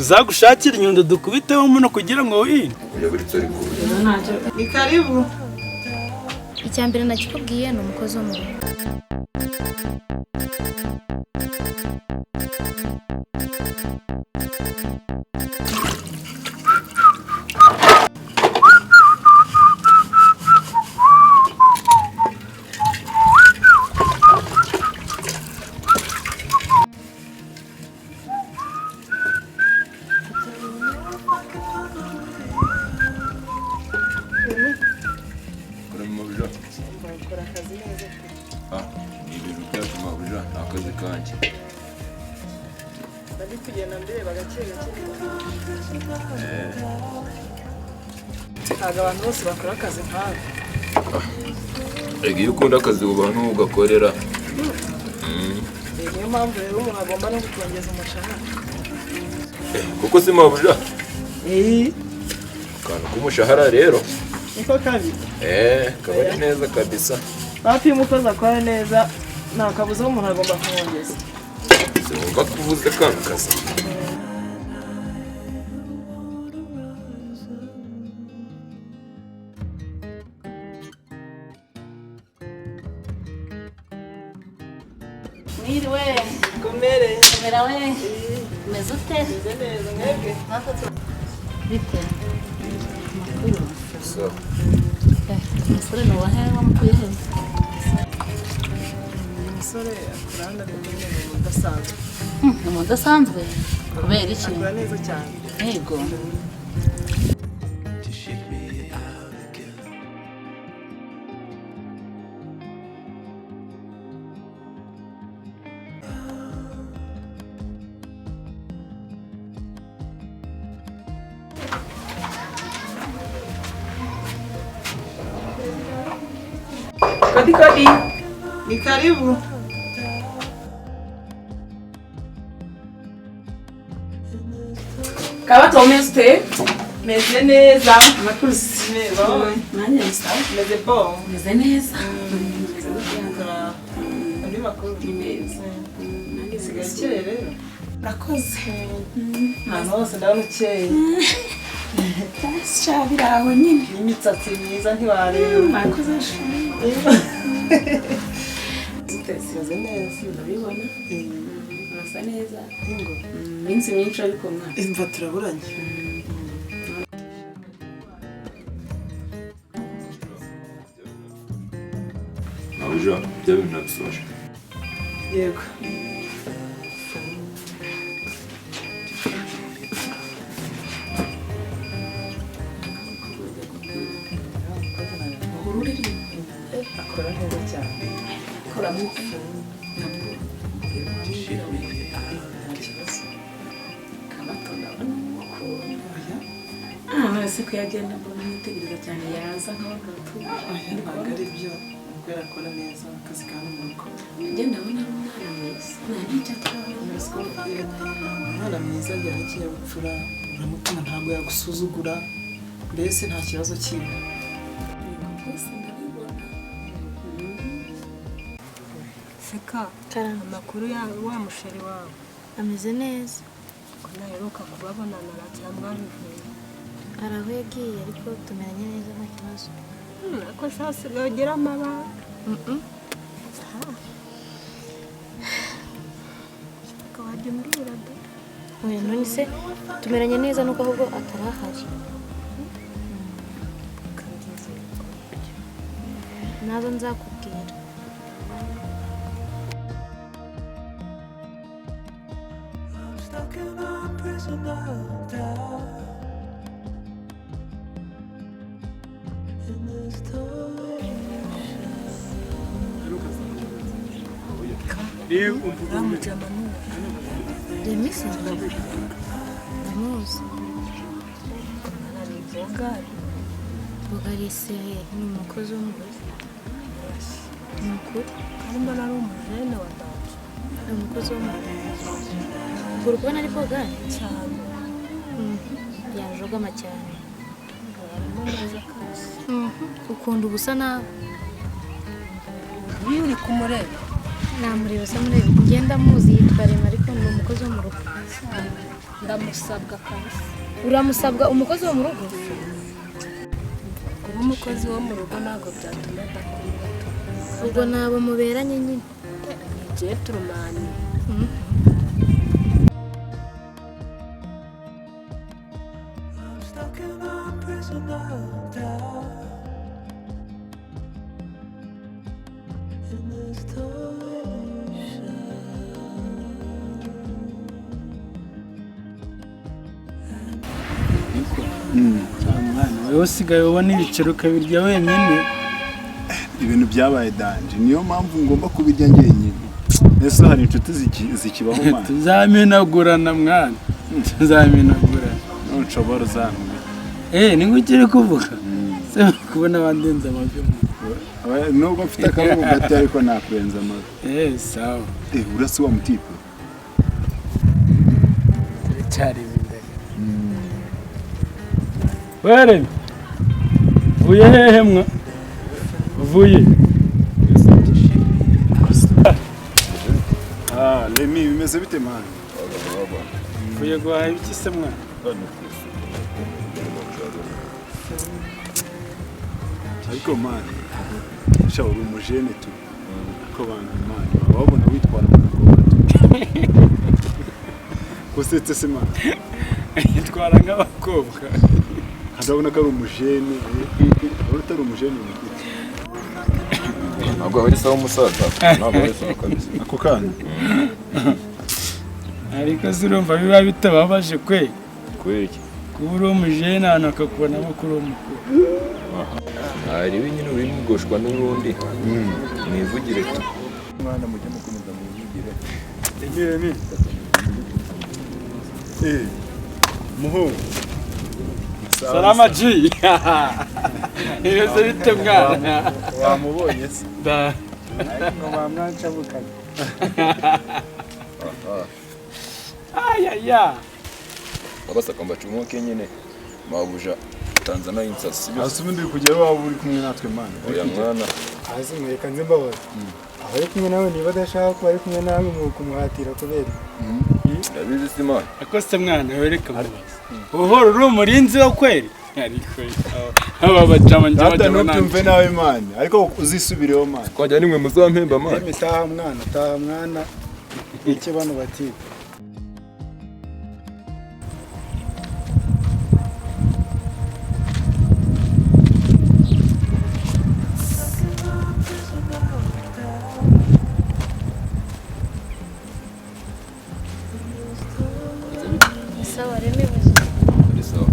Nzagushakira inyundo dukubiteho muno kugira ngo wine. Ni karibu. Icya mbere nakikubwiye ni umukozi wo mu rugo. Ukora akazi neza pe. Ni ibintu byacu mabuja, ni akazi kanjye. Bari kugenda mbireba gake gake. Ntabwo abantu bose bakora akazi nkawe. Ega iyo ukunda akazi uba n'ugakorera. Niyo mpamvu rero umuntu agomba no kukongeza umushahara. Kuko si mabuja. Akantu k'umushahara rero. Niko kabi. Kaba ari neza kabisa. Hafi y'umukozi akora neza nta kabuza umuntu agomba kumwongeza. Sinumva ko uvuze kano kazi. Mwiriwe. Komere. Komera we. Umeze ute? Meze neza mwebwe. Bite? Amakuru. Sawa. Umusore ni uwahe wamukuye he? Umusore akora hano ariko nyine ni umuntu udasanzwe. Ni umuntu udasanzwe? Kubera iki? Akora neza cyane. Yego. Kodi kodi. Ni karibu. Kabato umeze ute? Meze neza. Amakuru si? Neza. Nanjye ni sawa. Meze bon. Meze neza. Andi makuru. Ni meza. Nanjye Usigaye ukeye rero. Urakoze. Ahantu hose ndabona ukeye. Sha biri aho nyine. N'imisatsi myiza ntiwareba. Murakoze shuri. Meze neza. Urabibona? Urasa neza. Ingo. Iminsi myinshi ariko mwana. Imva turaburanye. Mabuja, bya bintu nabisoje. Yego. Akora neza cyane. Akora mu. Nta kibazo. Kabato ndabona umukunda. Oya. None se ko yagenda mbona mwitegereza cyane yaza nk'abagabo Oya, ntabwo ari byo. Kubera akora neza akazi ka mu rugo. Njye ndabona ari umwana mwiza. Nta n'icyo atwara. Umwana mwiza agira n'ikinyabupfura, uramutuma ntabwo yagusuzugura, mbese nta kibazo kimwe. Rwose ndabibona. Seka, amakuru ya wa musheri wawe. Ameze neza. Ko naheruka kubabonana cyangwa bivuye. Hari aho yagiye ariko tumeranye neza nta kibazo. Ariko se hasigaye ugira amabanga. Wajya umbwira da. Oya none se tumeranye neza nuko ahubwo atarahari. Nazo nzakubwira. I'm stuck in a prison of doubt. In this Remisi ndamuzi. Bogari se ni umukozi wo mu rugo. Ni ukuri. Arimo ari umujene wa data. Ni umukozi wo mu rugo. Uri kubona ari bogari? Cyane. Yajogama cyane. Arimo neza kabisa. Ukunda ubusa nawe. Iyo uri kumureba. Namureba se mureba. Ngenda muzi yitwa Rema ariko ni umukozi wo mu rugo. Ndamusabwa kabisa. Uramusabwa umukozi wo mu rugo? Kuba umukozi wo mu rugo ntabwo byatuma adakunda. Ubwo nabo muberanye nyine. Ni gentleman. I'm stuck in a prison of doubt. In this tiny shell. Mwana, wowe usigaye ubona ibiceri ukabirya wenyine. Ibintu byabaye danger, niyo mpamvu ngomba kubirya njyenyine. Ese hari inshuti zikibaho mwana? Tuzamenagurana mwana, tuzamenagurana. Nshobora uzantumira. Eh, ni ngukiri kuvuga se kubona bandenza amavi? Nubwo mfite akaboko gato ariko nakurenza amavi. Eh, sawa. Eh, urasi wa mutipe. Turacyari ibindaga. Were uvuye hehe mwa? Uvuye? Ah, Remy, bimeze bite mwana? Uvuye guhaha ibiki se mwana? Ariko mwana, sha uri umujene tu. Ariko abantu mwana baba babona witwara mu bakobwa tu. Usetse se mwana? Yitwara nk'abakobwa. Ndabona ko ari umujene, urabona atari umujene mu giti. Ntabwo aba ari sawa umusaza, ntabwo ari sawa kabisa. Ako kana. Ariko se urumva biba bitababaje kwe? Kubera iki? Kuba uri umujene ahantu akakubonamo ko uri umukuru. Hari nyine urimugoshwa n'urundi mwivugire tu. Mwana mujye mukomeza mwivugire. Remy. Eh, muhungu. Salama G. Ibeze bite mwana? Wamubonye se? Da. Ngo bamwancabukanye. Ayaya. Abasaka mbacumuke nyine mabuja Tanzania y'insasi. Hasi ubundi kugera waba uri kumwe natwe mwana. Oya mwana. Hasi mwereka nze mbabaza. Aho ari kumwe nawe niba adashaka kuba ari kumwe nawe mu kumuhatira kubera. Ndabizi si mwana. Ako se mwana wereka mubaza. Uhora uri umurinzi wo kweri? Ariko aba bajama njye Data bajama. ntubyumve nawe mwana, ariko uzisubireho mwana. Twajya nimwe muzampemba mwana. Remy, taha mwana, taha mwana. Iki bano batipe. Sawa Remy, buzima. Ari sawa.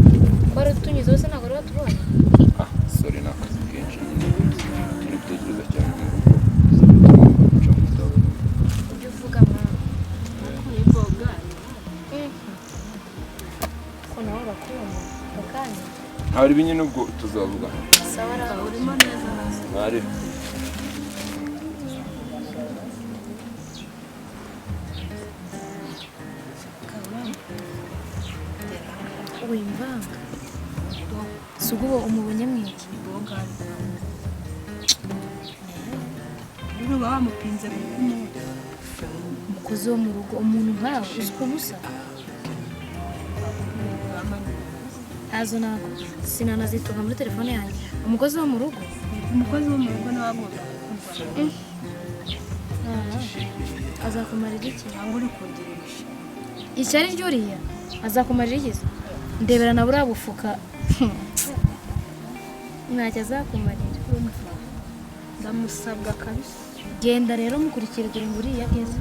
Ko wari utunyuze hose ntabwo wari watubonye. Ah, sorry, ni akazi kenshi nyine. Turi gutekereza cyane mu rugo. Tugomba guca mu mutabona. Ibyo uvuga mama. Ko nawe urakunda ako kanya. Hari nyine ubwo tuzavugana. Sawa rero. Urimo neza neza. Mwari. Wimvanga. Si ubwo umubonye mwiki? Rero uba wamupinze kuko Umukozi wo mu rugo, umuntu nkawe uzi ukuntu usa? Ntazo nako sinanazitunga muri telefone yanjye. Umukozi wo mu rugo? Umukozi wo mu rugo nawe agomba gukundwa. Azakumarira iki? Cyangwa uri kungira ishyari. Ishyari ry'uriya azakumarira iki se? Ndebera na buriya bufuka ntacyo azakumarira. Ndamusabwa kabisa. Genda rero mukurikire dore ngo uriya ageze.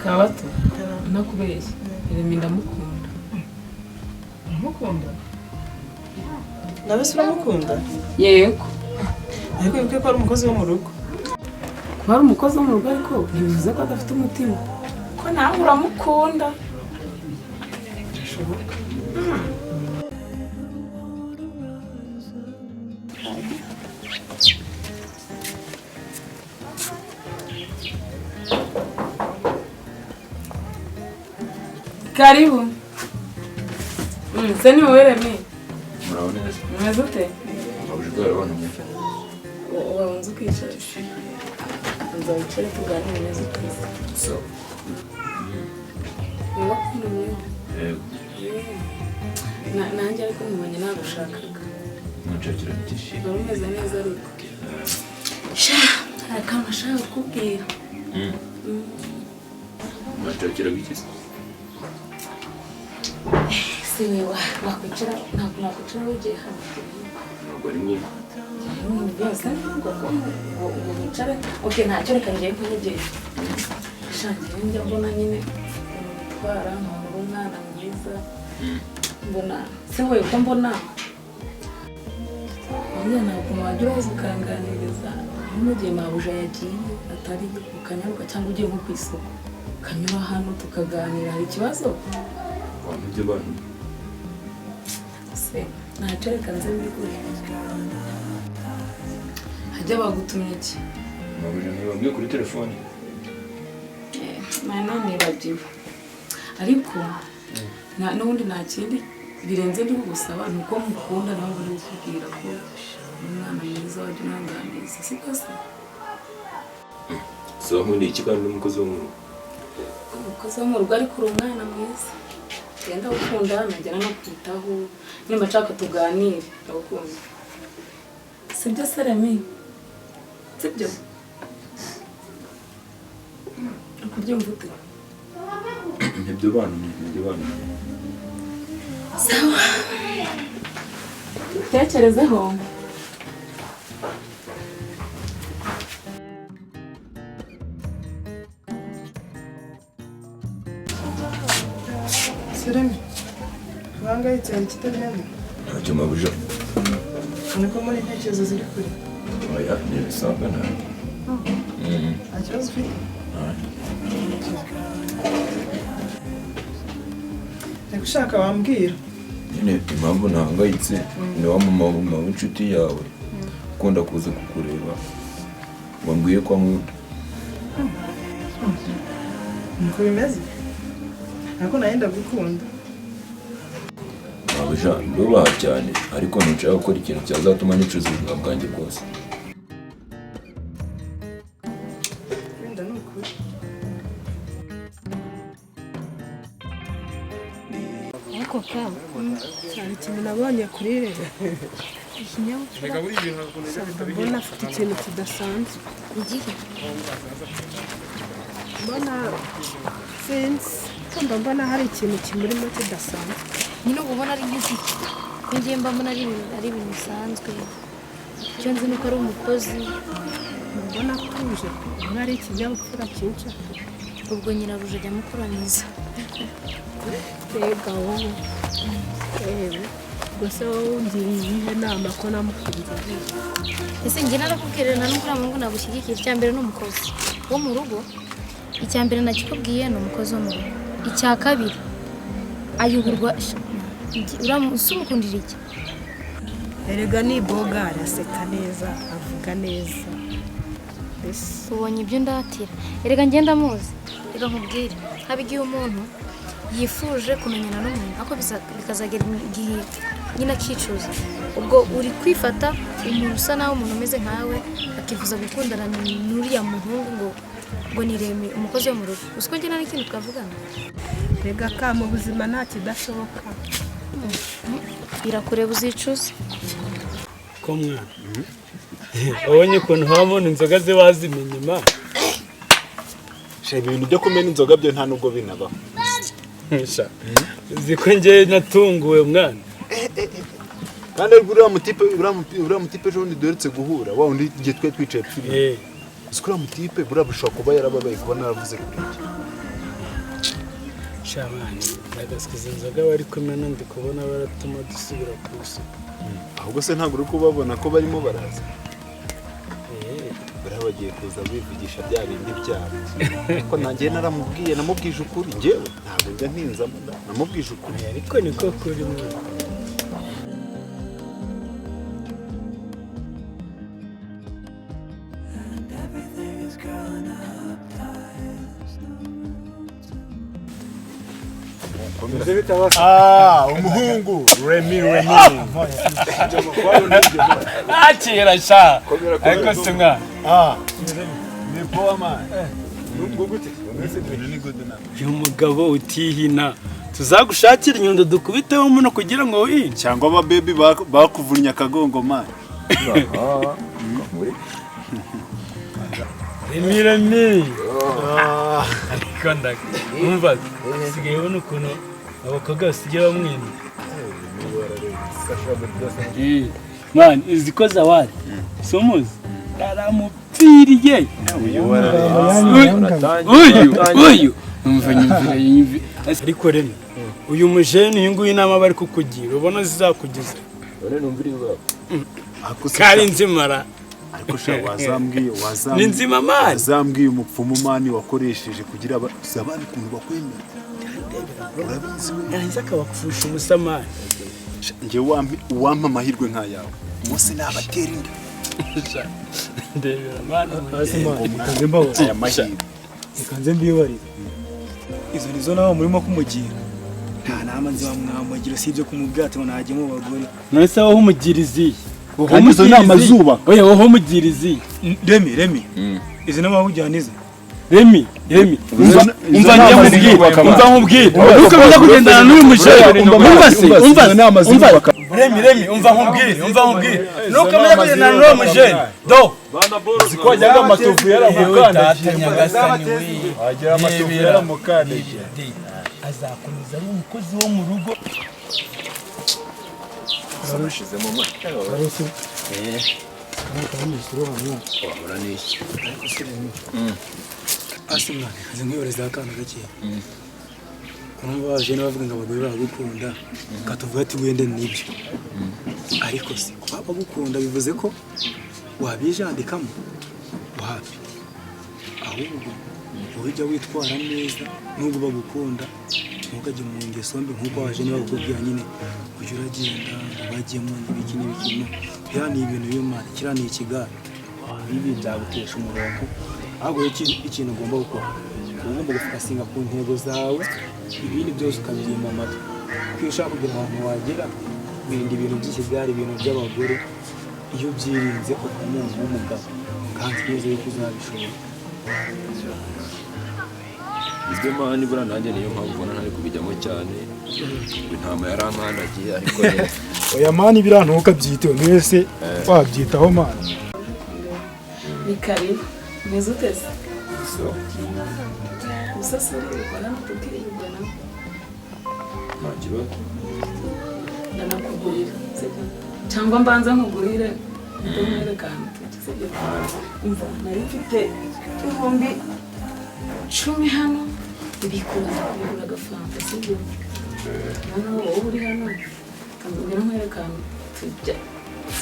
Kabato, ntakubeshya, Remy ndamukunda. Uramukunda? Nawe se uramukunda? Yego. Ariko wibuke ko ari umukozi wo mu rugo. Kuba ari umukozi wo mu rugo ariko ntibivuze ko adafite umutima. Ko nawe uramukunda. Birashoboka. Karibu. Se ni wowe Remy? Muraho neza. Umeze ute? Mabuja ubwo mwe. Wabanza ukicara. Banza wicare tuganire neza ute. Sawa. Ni wakuntumyeho? Yego. Nanjye ariko mubonye nagushakaga. Munshakira iki? Wari umeze neza ariko. Sha, hari akantu nashaka kukubwira. Munshakira iki se? Se we wakwicara, ntabwo nakwicara wigiye hano. Ntabwo ari ngombwa. Byose ntabwo ngo wicare. Ok, ntacyo, reka ngiye nkunyegere. Sha, njyewe njya mbona nyine umuntu witwara nkabona uri umwana mwiza. Mbona se we uko mbona burya ntabwo wajya uraza ukanganiriza nko mu gihe mabuja yagiye atari ukanyaruka cyangwa ugiye nko ku isoko ukanyura hano tukaganira, hari ikibazo? Wampa ibyo bantu. Se ntacyo, reka nze mbiguhe. Hajya bagutumye iki? Mabuja ntibambwiye kuri telefone. Nari nanibagiwe ariko n'ubundi nta kindi birenze ndi kugusaba, ni uko mukunda nawe uri kukubwira ko umwana mwiza wajya unanganiriza, siko se? So nkunda iki kandi n'umukozi wo mu rugo? Umukozi wo mu rugo ariko uri umwana mwiza, genda gukunda najyana no kwitaho, nimba nshaka tuganire ndagukunda, sibyo se Remy? Sibyo? Uri kubyumva ute? Nibyo bantumye, nibyo bantumye. Sawa, utekerezeho. Seremi, uhangayitse hari ikitagenda? Ntacyo mabuja. Niko muri intekerezo ziri kure. Oya, ni ibisanzwe ntabwo. Nta kibazo ufite? Reka ushaka wambwira. Nyine impamvu ntahangayitse ni wa mama w'inshuti yawe ukunda kuza kukureba wambwiye ko ankunda. Niko bimeze? Ariko nawe ndagukunda. Mabuja ndubaha cyane ariko ntushaka gukora ikintu cyazatuma nicuza ubuzima bwanjye bwose. Wenda ni ukuri. Ariko ka Hari ikintu nabonye kuri rero. Ikinyabupfura. Mbona afite ikintu kidasanzwe. Igihe Mbona sinzi kumva mbona hari ikintu kimurimo kidasanzwe. Nyine uba ubona ari nk'iki ko ngiye mba mbona ari ibintu bisanzwe. Icyo nzi ni uko ari umukozi. Mbona atuje, mbona ari ikinyabupfura cyinshi. Ubwo nyirabuja ajya amukoraniza. Mbega wowe, ewe ubwo se wowe ungiriye iyihe nama ko namukunze? Ese njye narakubwira na n'ubwo uriya muhungu nagushyigikiye, icya mbere ni umukozi wo mu rugo. Icya mbere nakikubwiye ni umukozi wo mu rugo. Icya kabiri ayoborwa, ese umukundira iki? Erega ni boga, araseka neza, avuga neza. Mbese ubonye ibyo ndatira. Erega njye ndamuzi. Reka nkubwire, haba igihe umuntu yifuje kumenyana n'umuntu ariko bikazagera igihe nyine akicuza. Ubwo uri kwifata umuntu usa naho umuntu umeze nkawe akifuza gukundana n'uriya muhungu ngo ni Remy umukozi wo mu rugo. Uzi ko njye nta n'ikintu twavugana? Rega ka mu buzima nta kidashoboka. Birakureba uzicuza. Ko mwana wabonye ukuntu habona inzoga ze bazimenye ma. Sha, ibintu byo kumena inzoga byo nta nubwo binabaho. Sha, uzi ko njye natunguwe mwana. Kandi ariko uriya mutipe, uriya mutipe ejo bundi duherutse guhura, wa wundi igihe twari twicaye turi. Uzi ko uriya mutipe buriya bushobora kuba yarababaye kuba naravuze kuri njye. Sha mwana, ndagaswe izi nzoga bari kumena ndi kubona baratuma dusubira ku isoko. Ahubwo se ntabwo uri kubabona ko barimo baraza? Buriya bagiye kuza bivugisha bya bindi byabo. Ko nanjye naramubwiye, namubwije ukuri, njyewe ntabwo njya ntinzamo, namubwije ukuri. Ariko niko kuri mwana. Umuhungu Remy Remy. Akira sha. Ariko se mwana. Ni poa man. Nubwo gute? Uyu mugabo utihina tuzagushakira inyundo dukubiteho muno kugira ngo wihine cyangwa aba baby bakuvunnye akagongo man. Remi ariko ndaga umva sigaye ubona ukuntu abakobwa basigaye bamwina. Man izi ko zawadi sumuzi aramupfiriye uyu umva nyumvira. Ariko Remi uyu mujene uyu nguyu inama bari kukugira ubona zizakugeza none numvira izo kari nzimara. Ariko sha wazambwiye ni nzima man wazambwiye umupfumu mani wakoresheje kugira abandi kuntu bakwemera urabizi we yahize akabakufusha umusamani. Nge wampa amahirwe nkayawe umunsi nabatera inda ndebera man aya mahirwe ikanze mbibarira izo nizo nawe murimo kumugira nta nama nzima mwamugira sibyo kumubwira ati ngo najye mu bagore. None se wowe umugirizi kandi izo nama zubaka oya wowe umugirizi Remi izi nama wujyanize Remi umva nkubwire nuko kugendana n'uyu mujene umva se umva Remi umva nkubwire nuko kugendana n'uyu mujene do zikwajyaga amatovu yaramukandagiye wagira amatovu yaramukandagiye azakomeza ari umukozi wo mu rugo. Ushizemo wahora n'iki asi mwana kaze nkwiyoreza akana gakeya urumva baje n'abavuga ngo abagore baragukunda katuvuga ati wende nibyo ariko se kuba bagukunda bivuze ko wabijandikamo wapi ahubwo wowe ujya witwara neza nubwo bagukunda ntukajye mu ngeso mbi nk'uko waje niba bakubwira nyine ujya uragenda ngo bajyemo n'ibiki n'ibiki biriya ni ibintu b'Imana kiriya ni ikigare ibi byagutesha umurongo ahubwo ikintu ugomba gukora uba ugomba gufokasinga ku ntego zawe ibindi byose ukabyima amatwi kuko iyo ushaka kugira ahantu wagera wirinda ibintu by'ikigare ibintu by'abagore iyo ubyirinze uba umuntu w'umugabo kandi neza yuko uzabishobora. Ibyo mani buriya nanjye niyo mpamvu ubona ntari kubijyamo cyane intama yarankandagiye ariko oya mani biriya ntukabyiteho mwese wabyitaho mani. Ni karibu meze uteze gusa suririrwa hano tukirirwa nawe nta kibazo ndanakugurira sibyo cyangwa mbanza nkugurire ndamwereka ahantu tujya sibyo. Umva nari mfite 10,000 hano ibikura bigura agafanta sibyo noneho wowe uri hano kambwira nkwereka ahantu tujya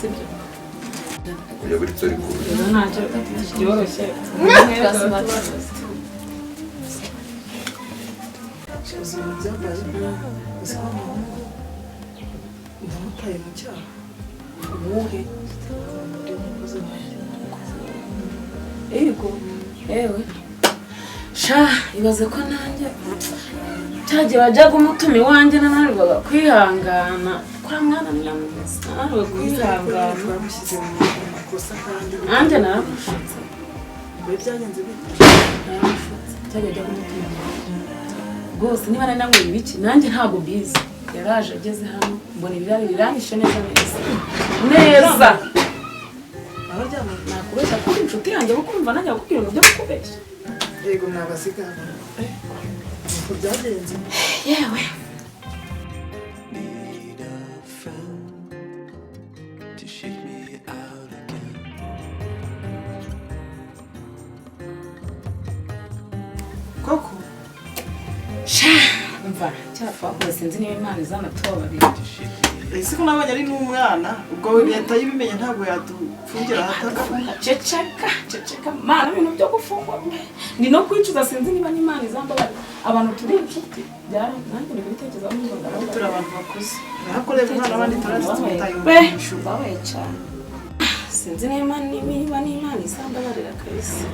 sibyo. Oya buri turi ku ntacyo byoroshye ndamutaye mu cyaha uwuhe yego ewe sha ibaze ko nanjye cyagiye wajyaga umutuma iwanjye nananirwaga kwihangana kuri mwana nananirwa kwihangana bamushyize mu makosa kandi nanjye naramushutse biba byagenze bite naramushutse cyagiye ajya kumutuma rwose niba nari nanyweye ibiki nanjye ntabwo mbizi yaraje ageze hano mbona ibirari biranyishe neza neza neza nakubeshya kuri inshuti yanjye kuko nanjye bakubwira ibintu byo kukubeshya. Yego nabasigaga uko byagenze yewe koko sha umva cyapfa sinzi niba Imana izanatubabarira. Ese ko nabonye ari n'umwana ubwo leta y'ibimenye ntabwo yadufungira ahatagafunga. Ceceka ceceka mana ibintu byo gufungwa ni no kwicuza sinzi niba n'Imana izambabarira abantu turi inshuti byara nanjye ni kubitekereza numva ndabaye turi abantu bakuze nakoreye umwana abandi turazi tumutaye babaye cyane sinzi niba n'Imana izambabarira kabisa.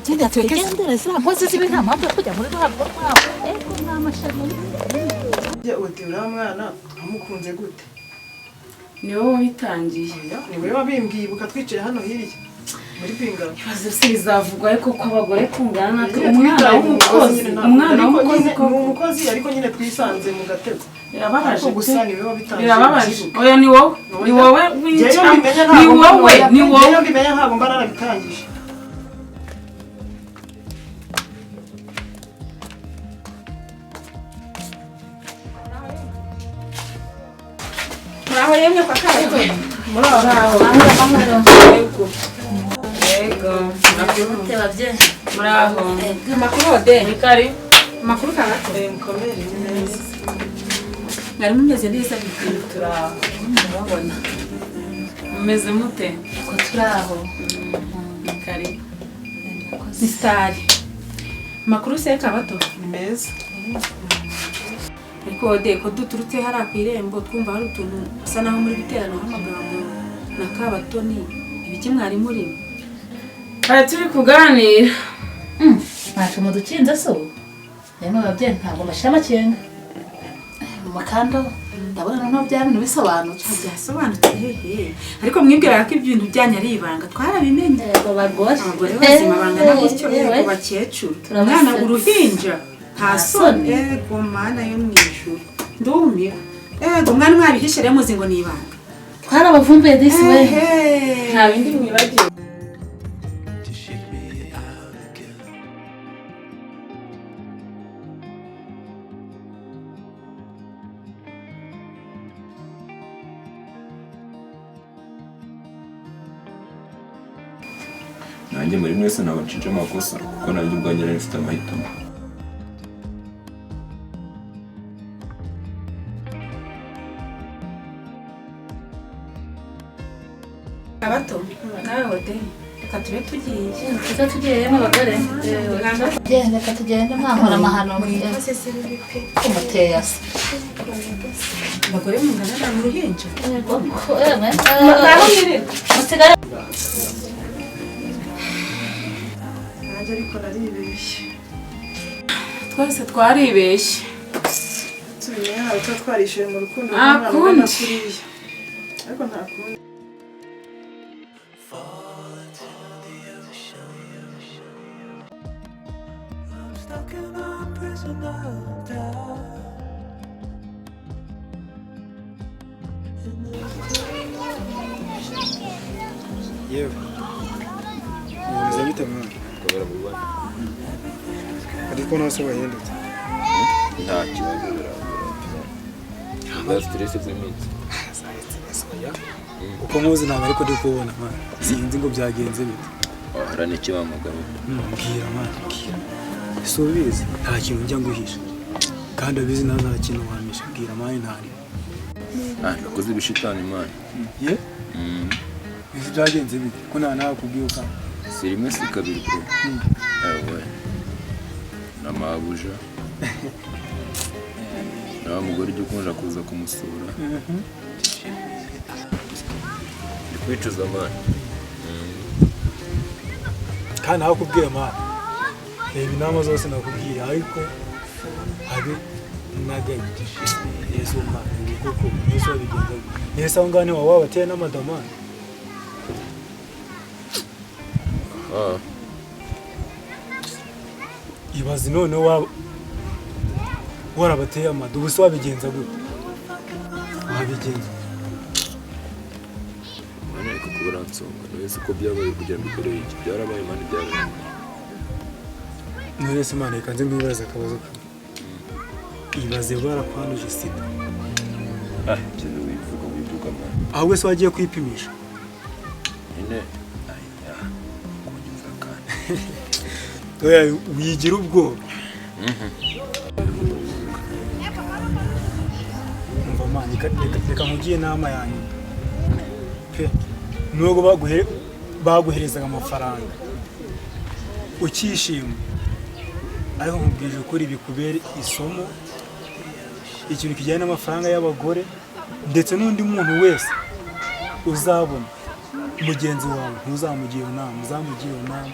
Twigendere ziriya nkozi z'ibi nta mpamvu yo kujya muri rwa rugo rwabo ego nta mashami. Uti uriya mwana amukunze gute? Ni wowe wabitangiye. Ni wowe wabimbwiye ibuka twicaye hano hirya. Muri kwingana. Ibibazo se bizavugwa ariko ko abagore tungana natwe umwana w'umukozi umwana w'umukozi ni umukozi ariko nyine twisanze mu gatego. Birababaje Ariko gusa ntibiba bitangiye. Birababaje. Oya ni wowe. Ni wowe wica. Ni wowe, ni wowe. Njyewe mbimenya ntabwo mba narabitangije. Muraho yemwe kwa Kato. Muraho. Yego. Yego. Muraho. Amakuru ode. Ni kari. Amakuru Kato. Mukomere neza. Mwari mumeze neza bikwiye. Turaho. Murabona. Mumeze mute? Ko turaho. Ni kari. Ni sitari. Amakuru se Kabato? Ni meza. Ariko ode ko duturutse hariya ku irembo twumva hari utuntu usa naho muri guteranaho amagambo na Kabatoni ibiki mwari murimo? Hari turi kuganira. Ntacyo mudukinze se ubu? Yemwe babyeyi ntabwo mbashyira amakenga. Mu makando ndabona noneho bya bintu bisobanutse. Byasobanutse hehe? Ariko mwibwiraga ko ibintu byanyu ari ibanga twarabimenye. Yego bagore. Abagore bazima bangana gutyo yego bakecuru. Umwana uruhinja nta soni. Yego mana yo mu ijuru. Ndumiwe. Yego mwana mwabihishe rero muzi ngo ni ibanga. Twarabavumbuye disi we. Nta bindi mwibagiwe. Nanjye muri mwese ntabwo nshinja amakosa kuko nanjye ubwanjye nari mfite amahitamo. Abato nawe ode reka tube tugiye. Reka tugiye yemwe abagore. Reka tugende mwahora amahano. Umuteye asa. Abagore mungana na mu ruhinja. Musigare. Nanjye ariko naribeshye. Twese twaribeshye. Tubimenye ntabwo tuba twarishyuye mu rukundo rw'umwana ungana kuriya. Ariko nta kundi. Stuck in a prison of doubt. Yewe. Bimeze bite mwana? Kubera mu Rwanda. Ariko nawe se wahindutse. Nta kibazo birangora. Nta stress z'iminsi. Uko muzi ntabwo ariko ndi kubona mwana. Sinzi ngo byagenze bite. Wahara n'iki wa mugabo? Mbwira mwana, mbwira. Si ubizi nta kintu njya nguhisha. Kandi abizi nawe nta kintu wamisha. Mbwira mwana ntari. Nakoze ibishitani mwana. Ye? Izi byagenze bite? Ko nta nakubwiye uka. Si rimwe si kabiri bro. Ewe. Na mabuja. Na mugore ujya ukunda kuza kumusura. Ndi kwicuza mwana. Kandi nakubwiye mwana. Reba inama zose nakubwiye ariko habe nagaye. Yesu mwana kuko Yesu abigenza. Yesu aho ngaho ni wawe wabateye n'amadamani. Ibaze none warabateye amada ubu se wabigenza gute? Wabigenza. Mwana ariko kubura nsonga none ko byabaye kugira ngo ikore iki byarabaye mwana byarabaye. None se mwana reka nze nkwibaze akabazo kamwe. Ibaze barakwanduje sida. Ibyo wivuga mwana. Ahubwo se wagiye kwipimisha? Nyine ahita kunyumva kandi. Oya wigira ubwoba. Umva mwana reka nkugiye inama yanjye. Pe nubwo baguherezaga amafaranga ukishima ariko nkubwije ukuri bikubere isomo ikintu kijyanye n'amafaranga y'abagore ndetse n'undi muntu wese uzabona mugenzi wawe ntuzamugire inama uzamugire inama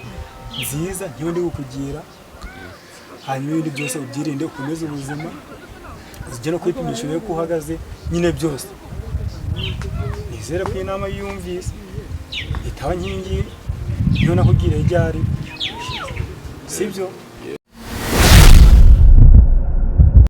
nziza ntiyo ndi kukugira hanyuma ibindi byose ubyirinde ukomeze ubuzima uzijye no kwipimisha urebe ko uhagaze nyine byose nizere ko inama yumvise itaba nkingi Niyo nakubwiriye ryari, sibyo?